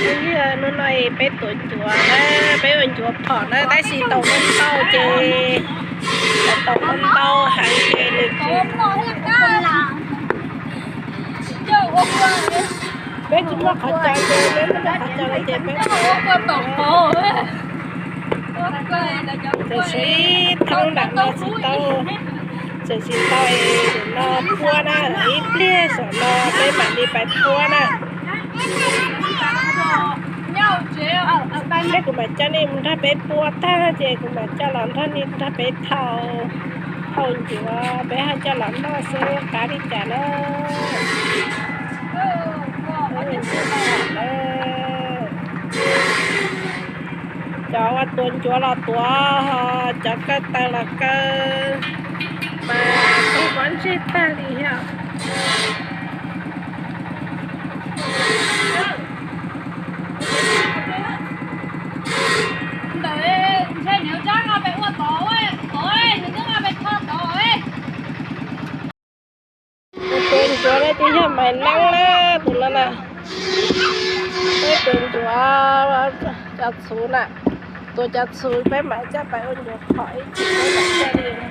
Hnub no peb tuav ncuav na, peb ua ncuav phom na, tab sis tau ntau ces, tau ntau heev ces nws tsis, peb tsis muaj qhov cos ces peb muaj qhov cos ces peb, txawm sib thoob nram no tsis tau, txawm tsis tau es no puab na, ib pliag saum no peb mam li pais puab na. Seb kuv mam coj nej mus nrog peb puab tag ces kuv mam coj los nrog nej nrog peb thau, thau ncuav peb ho coj los noj seb qab li cas na. Cov uas tuav ncuav los tuav, cov kaw taws los kaw, mas pob ntseg tag li thiab. Ntawm ntshe nws rab no pes ua tod, tod, nws twb no pes tho tod. Tus tuav ncuav no ces yog Maiv Neeb na, tus no na. Peb tuav ncuav cov txhuv na, tuav cov txhuv peb mam coj pais ua ncuav phom ib chim peb mam coj li no.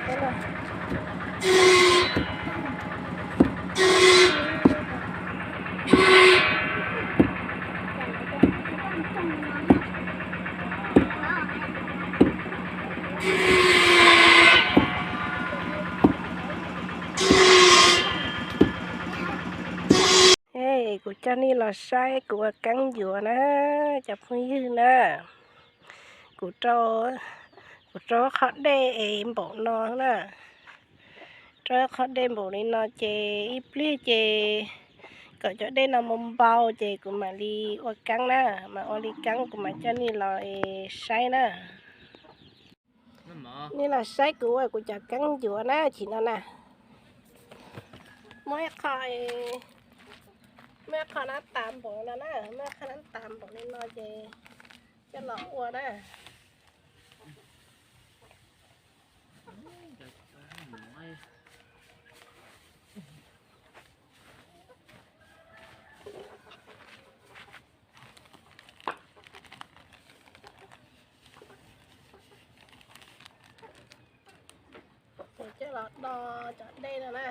Kuv coj nej los saib kuv ua keeb ncuav na, cov phooj ywg na. Kuv rau, kuv rau qhov dej es npaum no na. Rau qhov dej npaum li no ces ib pliag ces kom cov dej no mus npau ces kuv mam li ua keeb na, mam ua li keeb kuv mam coj nej los saib na. Nej los saib kuv ua kuv cov keeb ncuav na, chim no na. Muaj ib qho, muaj ib qho nab tas npaum no na, muaj ib qho nab tas npaum li no ces coj los ua na. Ces coj los do cov dej no na.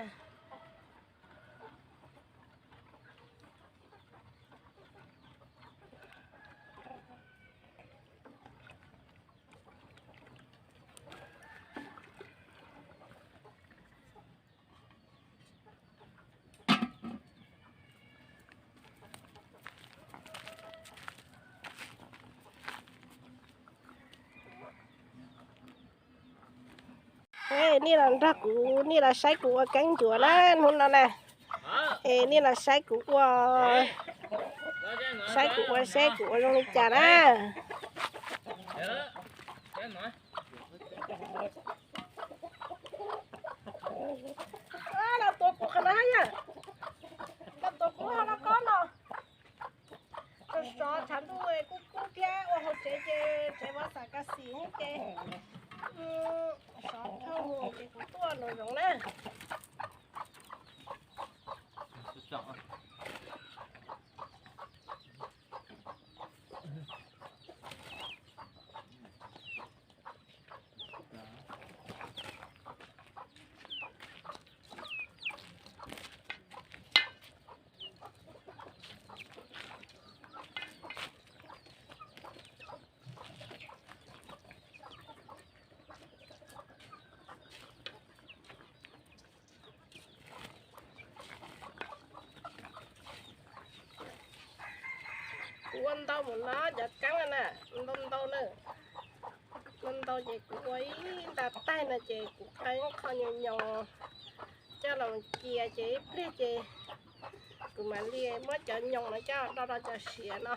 Nej los nrog kuv, nej los saib kuv ua keeb ncuav na hnub no na. Es nej los saib kuv ua, saib kuv ua seb kuv ua zoo li cas na. Los tuav kuv qhov no yom, los tuav kuv qhov no kob no. Sov sov tshav ntuj kub kub thiab ua hauv tsev ces tsev vaj xam kav xim ces sov dhau ces kuv tuaj nraum zoov na. Kuv ua ntau mus no cov keeb na, ntau ntau na. Ntau ntau ces kuv ua ib nta taig no ces kuv qee qho nyoos nyoos coj los cia ces ib pliag ces kuv mam li muab cov nyoos no coj do rau cov siav no.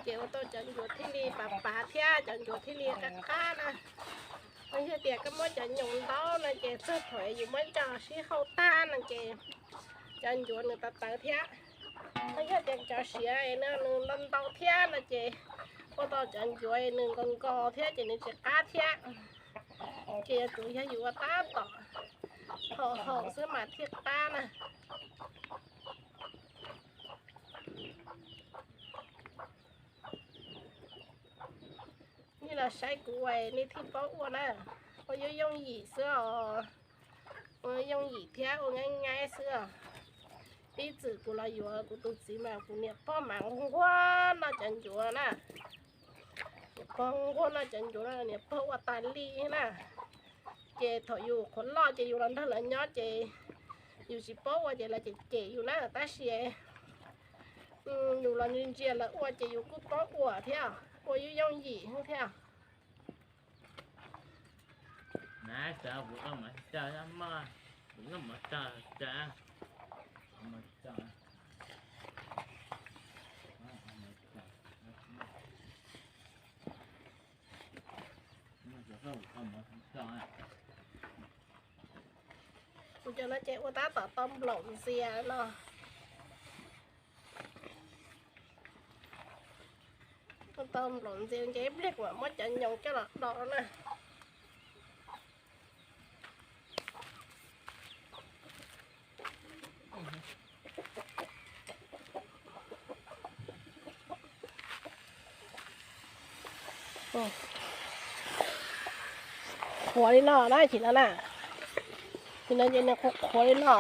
Ces ua tau cov ncuav thiaj li pav pav thiab cov ncuav thiaj li qab qab na. Yog tias koj muab cov nyoos ntau no ces txog thaum yus muab coj sib hau tag no ces cov ncuav nws tawv tawv thiab. Yog tias cov siav nws ntau ntau thiab no ces ua tau cov ncuav nws nkos nkos thiab ces nws tsis qab thiab. Ces yuav tsum yog yus ua tab tom haum haum xwb mas thiaj qab na. Los saib kuv ua nej thiaj paub ua na. Ua yooj yooj yim xwb os. Ua yooj yim thiab ua nyaib nyaib xwb os. Pib txwm kuv los yuav kuv tus txiv mas kuv niam pog mas nquag noj cov ncuav na. Niam pog nquag noj cov ncuav na, niam pog ua tas li na. Ces thaum yus qhuav loj ces yus los nrog lawv nyob ces yus tsis paub ua ces lawv cem cem yus na, tab sis yus los ntsia ntsia lawv ua ces yus kuj paub ua thiab, ua yooj yooj yim thiab. Kuv cov no ces ua tab tom tau nplaum ntxias no. Ua tau nplaum ntxias ces ib pliag kuv mam muab cov nyoos coj los do na. Qhuav li no na, chim no na. Chim no ces nws qhuav qhuav li no.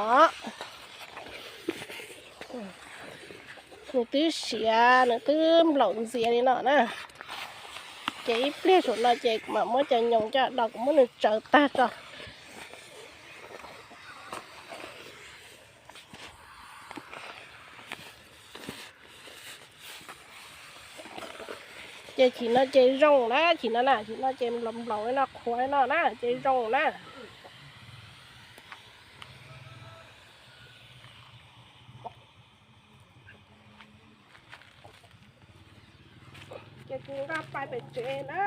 Nws twb siav, nws twb nplaum ntxias li no na. Ces ib pliag saum no ces kuv mam muab cov nyoos coj do kuv muab nws tsawv tag tso. Ces chim no ces zoo na, chim no na, chim no ces nplaum nplaum li no, qhuav li no na ces zoo na. Ces kuv nqa pais pem tsev na.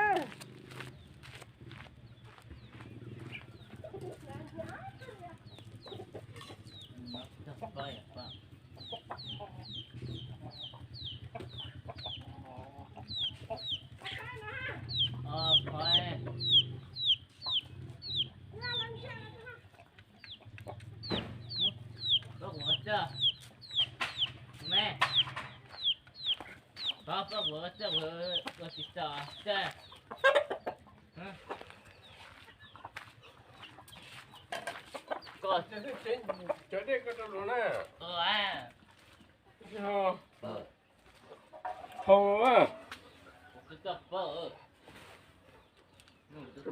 Cov dej koj rau luag na. Hau a. Koj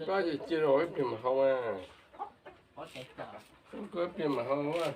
pab ces cia los ib pliag mas hau a. Koj ib pliag mas hau a.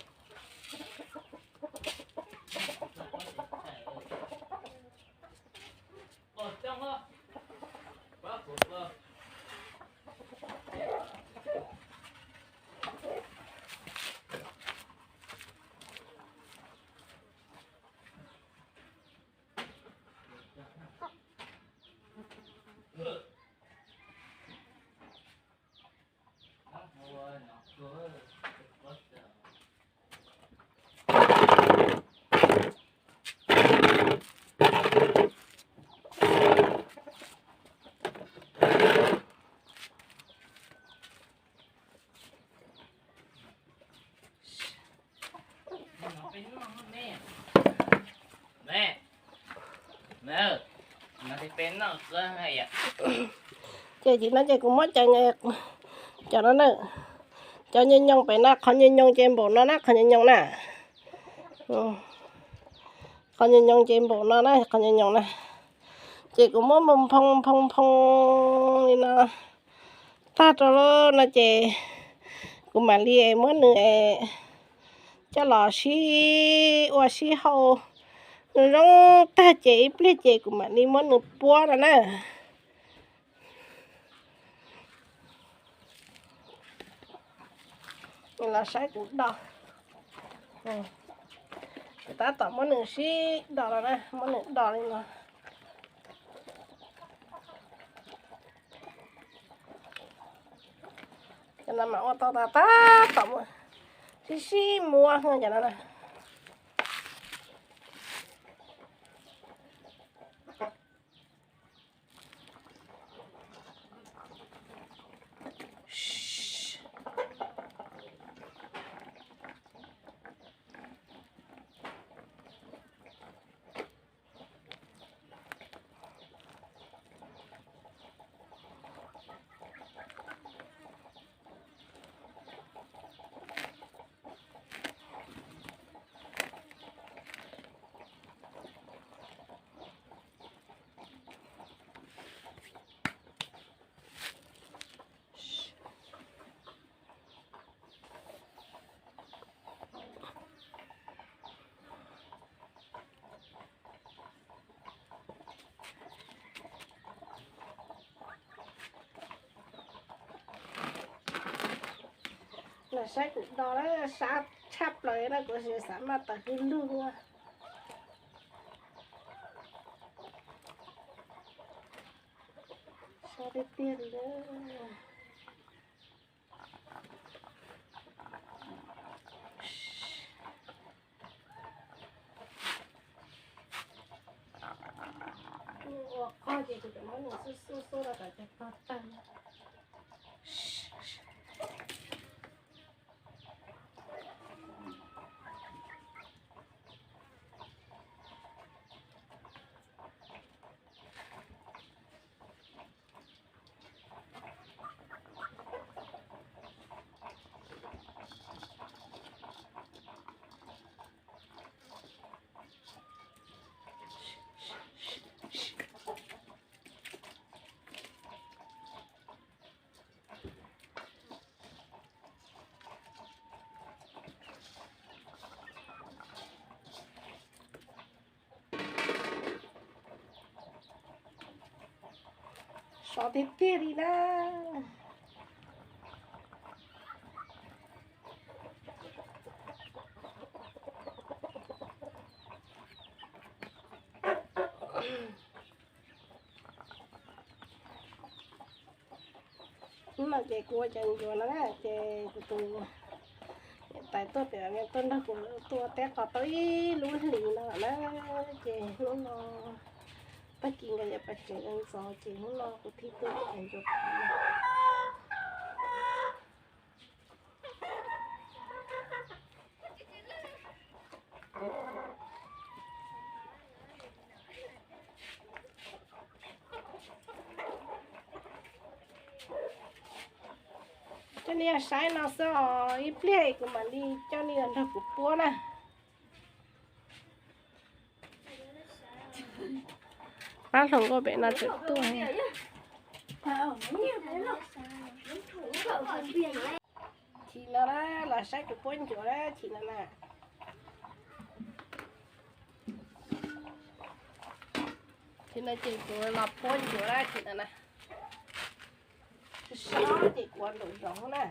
Ces tim no ces kuv muab cov, cov no na, cov nyoos nyoos pem no, qhov nyoos nyoos ces npaum no na, qhov nyoos nyoos na. Qhov nyoos nyoos ces npaum no na, qhov nyoos nyoos na. Ces kuv muab nphoo nphoo nphoo li no tag rau no ces kuv mam li muab nws coj los sib ua sib hau zoo tag ces ib pliag ces kuv mam li muab nws puab no na. Los saib kuv do. Kuv tab tom muab nws sib do no na, muab nws do li no. Cov no mas ua tau tas tab tom sib sib muab cov no na. Saib kuv do na, sab tshaj plaws na, kuv xav maj tawm hwj lug. Sab tiag tiag li. Ua qog ces kuv cov muab nws xub xub xub rau tom cov pog tag. Sov tiag tiag li na. Hnub no ces kuv ua cov ncuav no na, ces kuv tus niam tais tuaj pem, tuaj nrog kuv tuaj teb qos tau ib lub hlis no na, ces hnub no tag kis nkawd yuav pais tsev ntxov ces hnub no kuv thiaj tuaj cov ncuav. Coj nej saib no xwb os, ib pliag kuv mam li coj nej nrog kuv puab na. Pab hluas nkauj pem no tseem tuaj. Chim no na, los saib kuv puab ncuav na, chim no na. Chim no ces kuv los puab ncuav na, chim no na. Sob ces kuv ua nraum zoov na.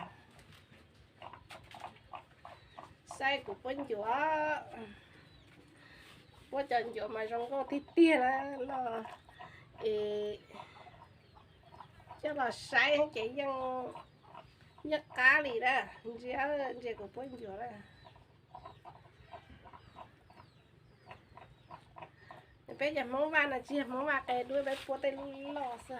Saib kuv puab ncuav. Puab cov ncuav mas zoo nkauj tiag tiag na, no es coj los saib ces yeej, yeej qab li na. Ntsia, ntsia kuv puab ncuav na. Peb cov Hmoob Vaj no tsis yog Hmoob Vaj qe dua, peb puab tej lub loj xwb.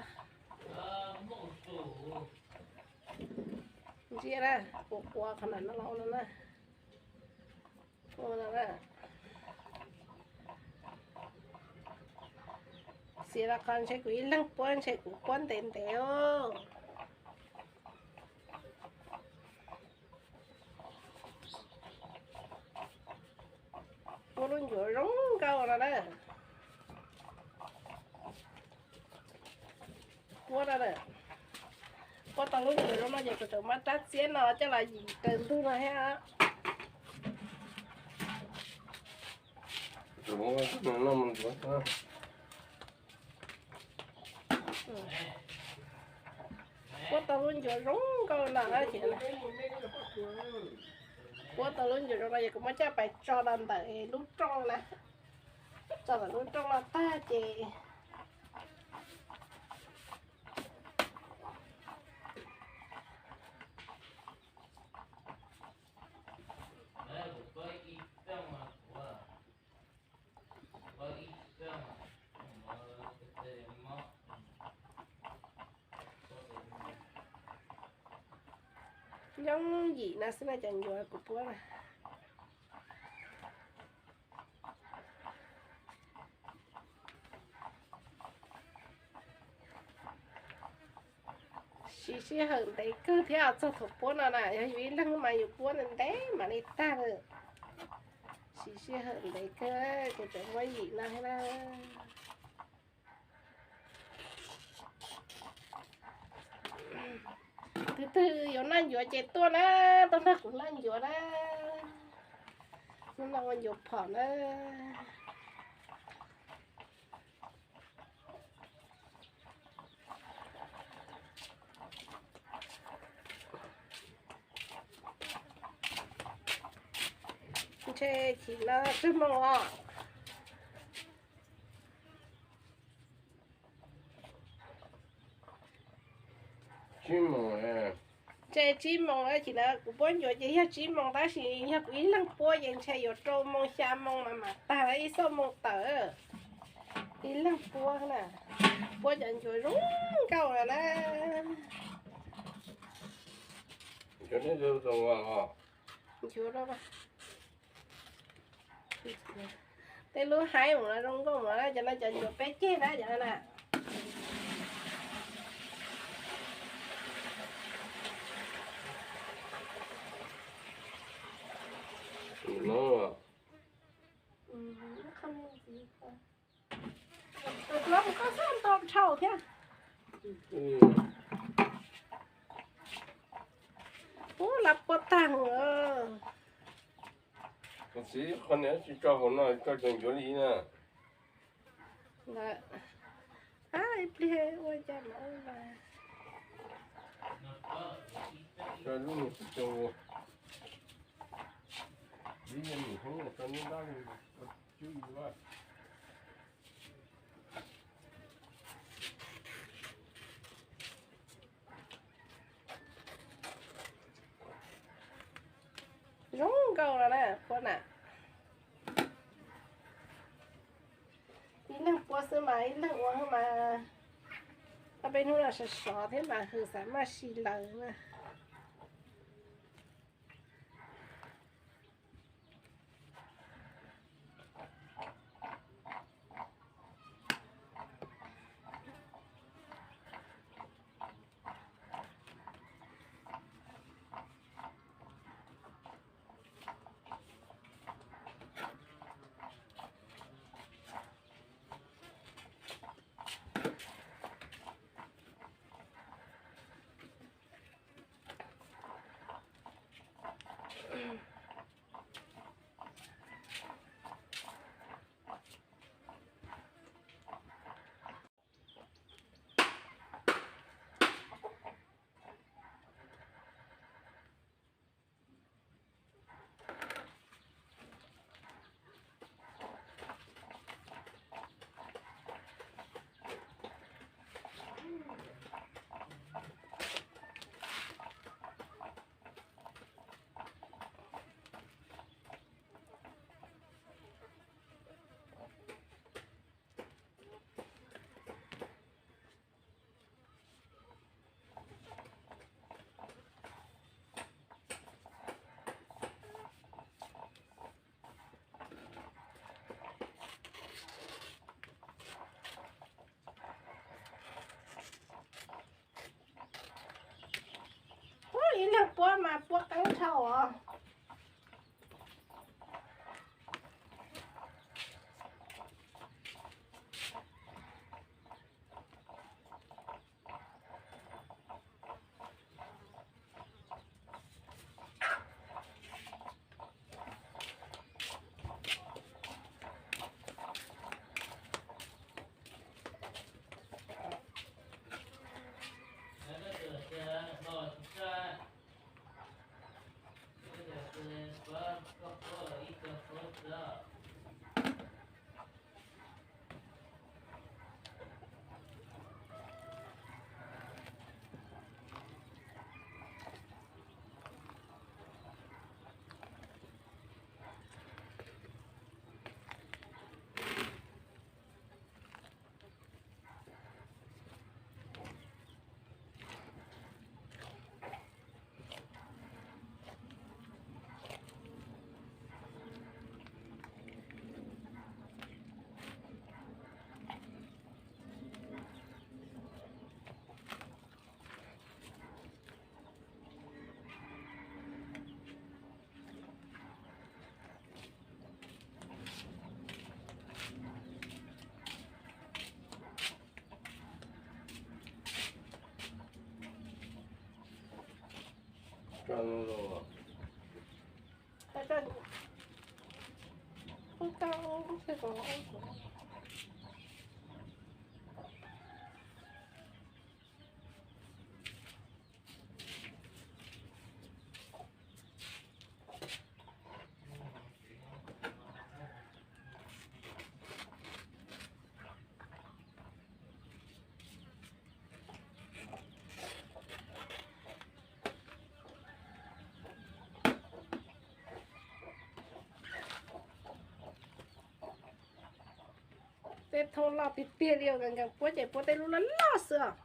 Ntsia na, quav quav qhov no los no na. Xiam los qhov ntshe kuv ib leeg puab ntshe kuv puab ntev ntev os. Puab lub ncuav zoo nkauj no na. Puab no, puab tau lub ncuav zoo no ces kuv tseem muab rab txiab no coj los yim raws ntug no thiab. Puab tau lub ncuav zoo nkauj no na, puab tau lub ncuav zoo no es kuv muab coj pais tso rau ntawm lub rooj na, tso ntawm lub rooj no tag ces Yooj yim no xwb na cov ncuav kuv puab na. Siv sij hawm ntev kawg thiab txog thaum puab no na, yog yus ib leeg mas yus puab ntev mam li tag lawm. Siv sij hawm ntev kawg, kuv tseem muab yim no thiab na. Tus twg yuav noj ncuav ces tuaj na, tuaj nrog kuv noj ncuav na. Hnub no ua ncuav phom na. Chim no tsawg moos os? Tsib moos. Ntshe tsib moos, chim no kuv puab ncuav ces yog tsib moos, tab sis yog kuv ib leeg puab ces ntshe yuav rau moos xya moos mas mam tag ib xuab moos tawm. Ib leeg puab na, puab cov ncuav zoo nkauj na. Tej lub haib mus no zoo nkauj mus na, cov no cov ncuav peb ceg na cov no na. Tus hlob mus koj xab ntau dhau thiab. Ub, lab puab tag. Tus txiv, qhov niam tsis tso hauv no, tso cov ncuav li na. Ab, ib pliag ua cas mas ua mas. Tso lub niag tsis tso, ib yam nws hoob tso nub nrab li, ua tswb li. Zoo nkauj no na puab na. Ib leeg puab xwb mas ib leeg ua mas, ob peb hnub no sov sov thiab mas hws xav maj si lawm na. Ub, ib leeg puab mas puab qeeb dhau os. Tej thoob loj tiag tiag li, nkees puab ces puab tej lub loj loj xwb os.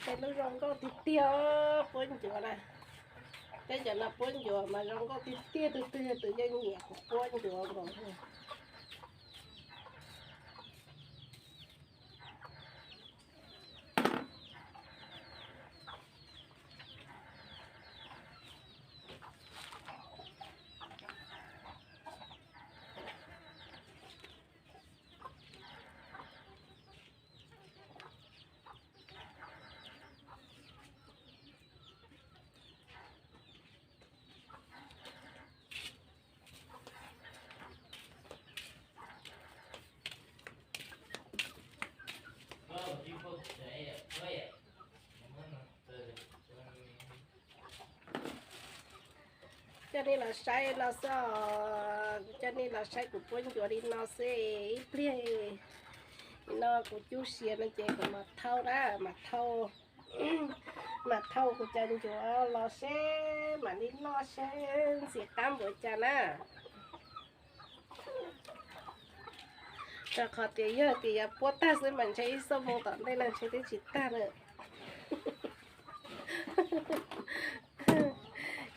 Tej lub zoo nkauj tiag tiag, puab ncuav na. Tej cov no puab ncuav mas zoo nkauj tiag tiag, twg twg tus yeej nyiam kuv puab ncuav nkaus. Coj nej los saib no xwb os, kuv coj nej los saib kuv puab ncuav li no xwb. Ib pliag no kuv cub siav no ces kuv mam thau na, mam thau, mam thau kuv cov ncuav los seb mam li noj seb ntxim qab npaum cas na. Rau qhov tias yog tias yuav puab tag xwb mas ntshe ib xuab moos tom ntej no ntshe twb tsis tag na.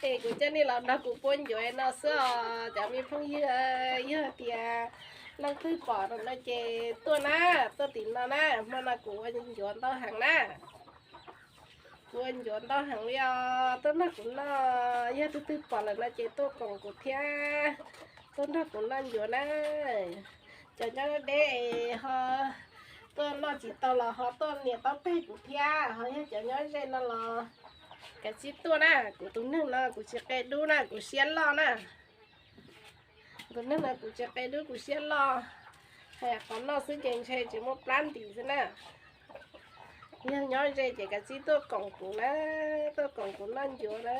Es kuv coj nej los nrog kuv puab ncuav no xwb os cov me phooj ywg. Yog tias leej twg pom no ces tuaj na, tuaj tim no na, hmo no kuv ua ncuav ntau heev na. Kuv ua ncuav ntau heev li os, tuaj nrog kuv noj. Yog tus twg pom lawm no ces tuaj koom kuv thiab, tuaj nrog kuv noj ncuav na. Cov nyob deb deb ho tuaj noj tsis tau los ho tuaj nias taub teg kuv thiab, ho yog cov nyob ze no los kav tsij tuaj na. Kuv tus neeg no kuv tsis qia dub na, kuv siab loj na. Tus neeg no kuv tsis qia dub, kuv siab loj. Hais qhov noj xwb ces ntshe tsis muaj plab ntim xwb na. Yog nyob ze ces kav tsij tuaj koom kuv na, tuaj koom kuv noj ncuav na.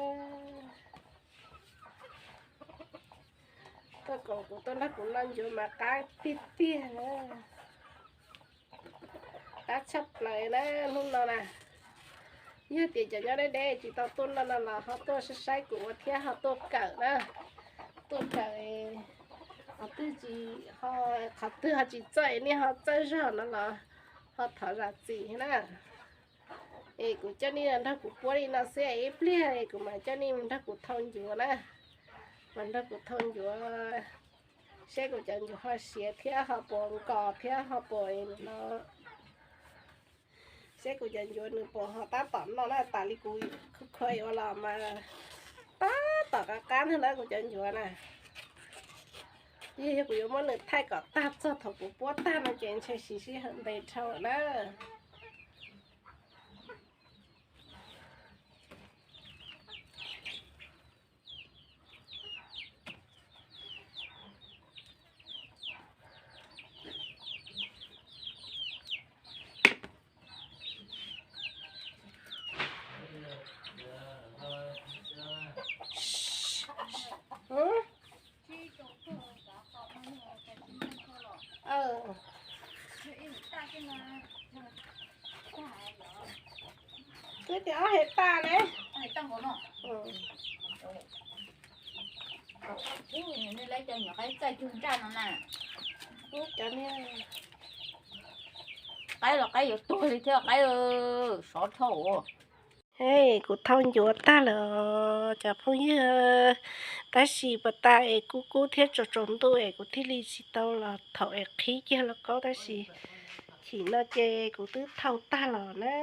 Tuaj koom kuv, tuaj nrog kuv noj ncuav mas qab tiag tiag na. Qab tshaj plaws na hnub no na. Yog tias cov nyob deb deb tsis tau tuaj noj no los ho tuaj saib saib kuv ua thiab ho tuaj kawm na. Tuaj kawm, qhov twg tsis, qhov twg ho tsis txawj nej ho txawj zog no los ho thov zam txim na. Es kuv coj nej nrog kuv puab li no xwb, ib pliag kuv mam coj nej mus nrog kuv thau ncuav na. Mas nrog kuv thau ncuav seb kuv cov ncuav ho siav thiab ho puas nkos thiab ho puas no. Seb kuv cov ncuav nws puas ho tab tom noj na, tas li kuv khuv khuav ua los mas tab tom qab qab ntag na kuv cov ncuav na. Yog, yog kuv yuav muab nws thaij kom tag txog thaum kuv puab tag no ces ntshe siv sij hawm ntev dhau lawm na. Twb tias ob hais tag ne. Qaib los qaib yuav tuag li thiab qaib, sov dhau. Kuv thau ncuav tag lawm cov phooj ywg, tab sis pas tas es kub kub thiab tsaus tsaus ntuj es kuv thiaj li tsis tau los thaum es qhib kiag lauj kaub, tab sis chim no ces kuv twb thau tag los na,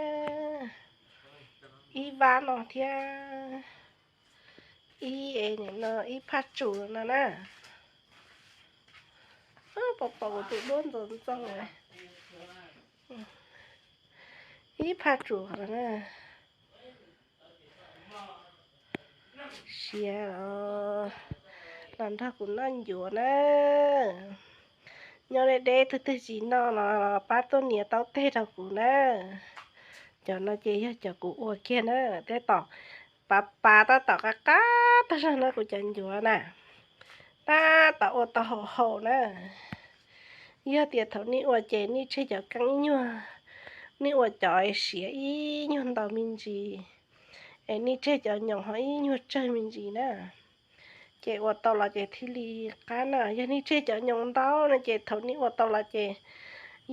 ib vab no thiab. Ib, nim no ib phaj tsum no na. Pom pom kuv tus duab ntxoov ntxoo, ib phaj tsum na. Siav los nrog kuv noj ncuav na. Nyob deb deb twg twg tsis noj los pab tuaj nias taub teg rau kuv na. Cov no ces yog cov kuv ua kiag na, tab tom pav pav tab tom qab qab tag zog na kuv cov ncuav na. Tab tom ua tau haum haum na. Yog tias thaum nej ua ces nej tseg cov keeb ib nyuag, nej ua cov siav ib nyuag ntau me ntsis, es nej tseg cov nyoos ho ib nyuag tsawg me ntsis na. Ces ua tau los ces thiaj li qab na. Yog nej tseg cov nyoos ntau no ces thaum nej ua tau los ces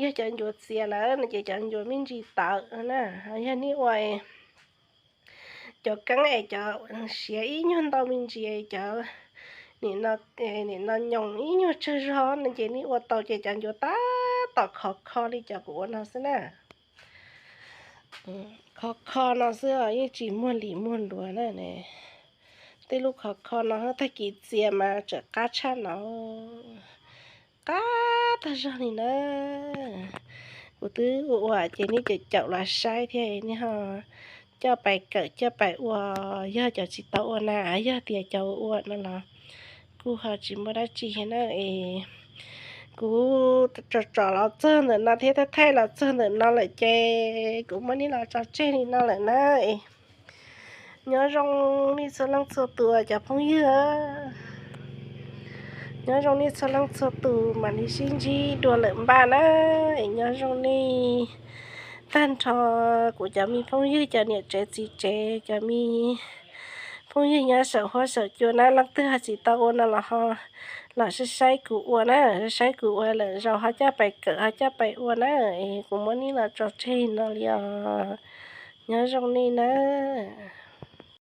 yog cov ncuav txias lawm no ces cov ncuav me ntsis tawv na. Yog nej ua cov keeb es cov siav ib nyuag ntau me ntsis, cov nim no nyoos ib nyuag tsawg zog no ces nej ua tau ces cov ncuav tab tom khov kho li cov kuv ua no xwb na. Khov kho no xwb os, yeej tsis muag lim muag luav na. Tej lub khov kho no tag kis txias mas tseem qab tshaj no, qab tag zog li na. Kuv twb ua ua ces nej caum caum los saib thiab nej ho coj pais kawm coj pais ua. Yog cov tsis tau ua na, yog tias cov ua no los kuj ho tsis muaj dab tsi na es. Kuv tsom tsom los txog ntawm no thiab thaij thaij los txog ntawm no lawm ces kuv muab nej los tso tseg li no lawm na. Nyob zoo nej txhua leej txhua tus cov phooj ywg. Nyob zoo nej txhua leej txhua tus, mam li sib ntsib dua lawm npaj na. Es nyob zoo nej tag nrho kuv cov me phooj ywg, cov niam tsev txiv tsev, cov me phooj ywg nyob saum huab saum cua na, leej twg ho tsis tau ua no los ho los saib saib kuv ua na, saib saib kuv ua lawm zaum ho coj pais kawm ho coj pais ua na. Es kuv muab nej los tso tseg no li os. Nyob zoo nej na.